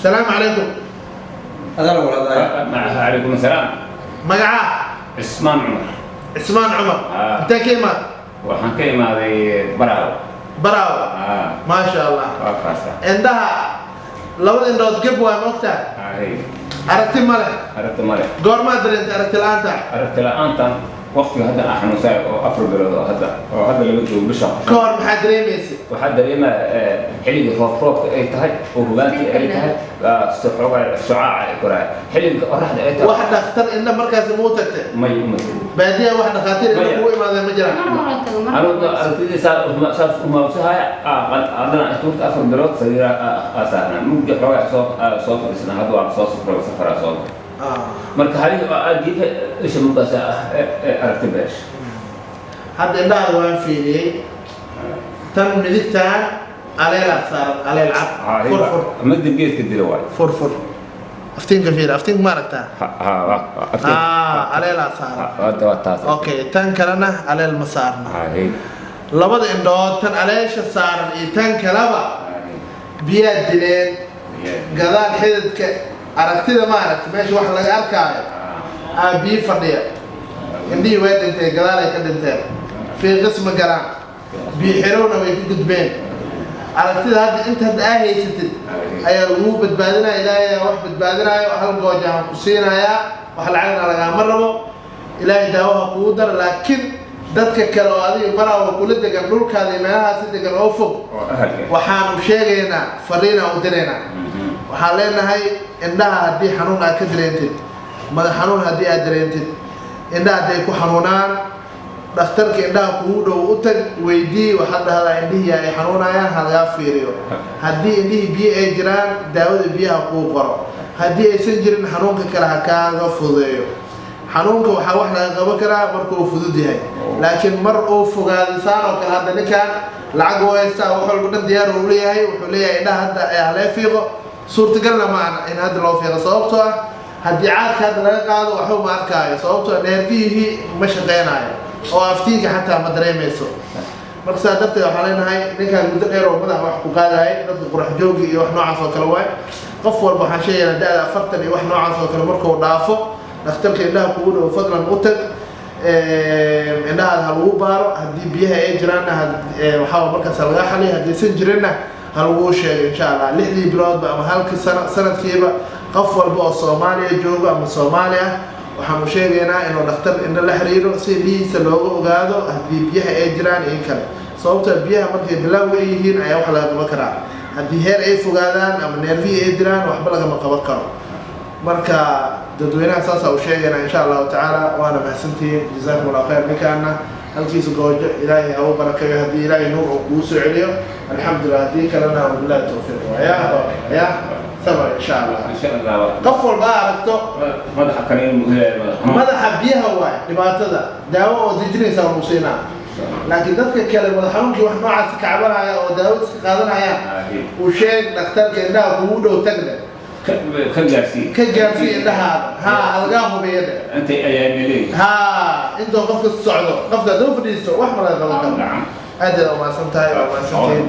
Salaamu calaykum. Adaa lagu hadlaya. Calaykum asalaam. Magacaa? Cismaan Cumar. Cismaan Cumar. Ah. Intee ka imaad? Waxaan ka imaaday Baraawo. Baraawo. Ah. Maasha Allah. Waa kaasa. Indhaha, labada indhood geb waa, moogtaa? Hay. Aragti ma leh? Aragti male. Goormaa dareentay aragti la'aanta? Aragti la'aantan waqtiga hadda aan xanuunsaay oo 4 bilood oo hadda laga joogo bisha. Ka hor maxaa dareemaysay? Waxaa dareemaya xilligii roob roobka ay tahay oo hubaantii ay tahay xoogaa shucaaca ay koraaya, xilliga qoraxda ay tahay. Wax dhakhtar indha markaasi muu tagtay? May uma. Baadiyaha wax dhakhaatiir indha Maya. kugu imaadeen ma jiraan? Anigu aragtidii saas umaabsahaya, haddana tuurta 4 bilood sariira aa saarnaa, mugdi xoogaa soo fadhiisana. Hadda waa soo safray, safaraa soo. Marka halihii oo aad jiifa isha muggaas aragti beesh. Hadda indhaha waan fiiriyey. Tan midigtaan aleelaa saaran, aleel cad. Furfur. Midda geedka dila waay. Furfur, aftiinka fiir. Aftiinka ma aragtaa? Ah, aleelaa saaran. Waa taas. Okay, tan kalena aleel ma saarna. Labada indhood, tan aleesha saaran iyo tan kaleba, biyaa dileen. Gadaal xididka aragtida, ma aragta meesha wax laga arkaayo, aa biyo fadhiya. Indhihii way dhinteen, gadaal ay ka dhinteen, fiiqis ma galaan, biyo xirowna way ka gudbeen. Aragtida hadda inta hadda aa haysatid ayaa lagu badbaadinaya. Ilaahay ayaa wax badbaadinayo. Hal goojahan ku siinayaa, wax lacagna lagaama rabo. Ilaahay daawaha kugu dara. Laakiin dadka kale oo adiga Baraawa kula degan, dhulkaada iyo meelahaasi degan oo fog, oo ahalka, waxaanu sheegaynaa, fariinaa u diraynaa. Waxaan leenahay, indhaha haddii xanuun aad ka dareentid, madax xanuun haddii aad dareentid, indhaha hadday ku xanuunaan, dhakhtarka indhaha kugu dhow u tag, weydii. Waxaad dhahdaa, indhihii ay xanuunayaan, ha lagaa fiiriyo. Haddii indhihii biyo ay jiraan, daawada biyaha kuu qoro. Haddii aysan jirin, xanuunka kale ha kaaga fududeeyo. Xanuunka waxaa wax laga qaban karaa markuu fudud yahay, laakiin mar uu fogaaday saan oo kale, hadda ninkan lacag uu haystaa, wax walba dhan diyaar uu leeyahay, wuxuu leeyahay indhaha hadda ee halee fiiqo. Suurtagalna ma aha in hadda loo fiiqo, sababtoo ah haddii caadka hadda laga qaado, waxba ma arkaayo, sababtoo ah neerfihii ma shaqeynayo oo aftiinka xataa ma dareemayso. Marka saa darteed waxaan leenahay, ninkan muddo dheer oo madax wax ku qaadayay, dadka qurax joogi iyo wax noocaas oo kale waay. Qof walba waxaan sheegaynaa, da'da 40 iyo wax noocaas oo kale markuu dhaafo, dhakhtarka indhaha kugu dhow fadlan u tag, indhahaada ha lagu baaro. Haddii biyaha ay jiraanna, waxaa markaas laga xaliyo. Haddaysan jirinna, ha laguu sheego, insha Allah. 6dii biloodba ama halkii sano, sanadkiiba, qof walba oo Soomaaliya joogo ama Soomaali ah waxaanu sheegaynaa inuu dhakhtar indho la xiriiro si indhihiisa looga ogaado haddii biyaha ay jiraan iyo in kale, sababtoo biyaha markay bilowga ay yihiin ayaa wax laga qaban karaa. Haddii heer ay fogaadaan ama neerfihii ay jiraan, waxba lagama qaban karo. Marka dadweynaha saasaa u sheegaynaa, insha Allahu tacaala. Waana mahadsantihiin, jazaakum Allahu khayr. Ninkaana halkiisa goojo Ilaahay ha u barakeeyo. Haddii Ilaahay nuur uu kugu soo celiyo, alxamdulilah. Haddii kalena, wabillahi tawfiiq. Ya ya sabr, insha Allah. Insha Allah. Qof walba ha aragto. Madaxa kale inuu helayo madax xanuun. Madaxa biyaha waay dhibaatada, daawo oo dejinaysa waa siinaa, laakiin dadka kale madax xanuunkii wax noocaas ka cabanaya oo daawo iska qaadanayaan, uu sheeg dhakhtarka indhaha kugu dhow tagne. Ka gaarsii. Ka gaarsii indhahaada, ha halagaa hubiya dhe. Intay ayaa leeyihiin. Ha intuu qofka socdo, qofka hadduu fadhiisto, wax ma laga qaban karo. Aad aad umahadsan tahay, waa mahadsantihiin.